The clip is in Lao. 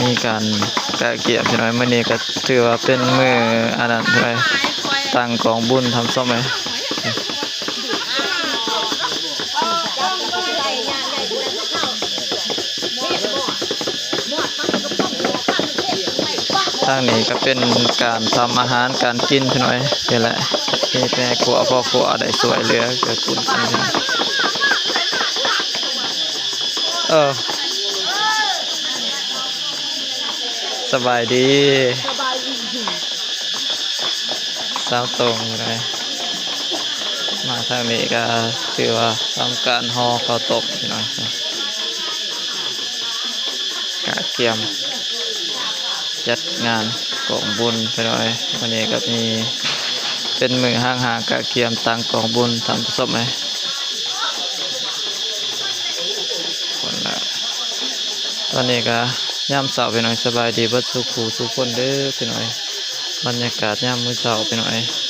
ມີການກະກຽມພີ່ນ້ອງ ມື້ນີ້ກໍຖືວ່າເປັນມື້ອັນນັ້ນພີ່ນ້ອງ ຕັ້ງກອງບຸນທຳສົບເລີຍ. ທາງນີ້ກໍເປັນການທຳອາຫານການກິນພີ່ນ້ອງ ນີ້ແຫຼະ ມີແມ່ຄົວພໍ່ຄົວໄດ້ຊ່ວຍເຫຼືອເກື້ອກູນກັນ. ເອີ ສະບາຍດີ ສາວຕົງເລີຍ ມາທາງນີ້ກໍຖືວ່າທຳການຫໍ່ເຂົ້າຕົ້ມພີ່ນ້ອງ ກະກຽມຈັດງານກອງບຸນພີ່ນ້ອງ. ມື້ນີ້ກໍມີເປັນມື້ຫ້າງຫາກະກຽມຕັ້ງກອງບຸນທຳສົບເລີຍ. ຄົນລະ ຕອນນີ້ກະຍາມເຊົ້າພີ່ນ້ອງ ສະບາຍດີເບິດສູ່ຜູ້ສູ່ຄົນເດີພີ່ນ້ອງ. ບັນຍາກາດຍາມມື້ເຊົ້າພີ່ນ້ອງ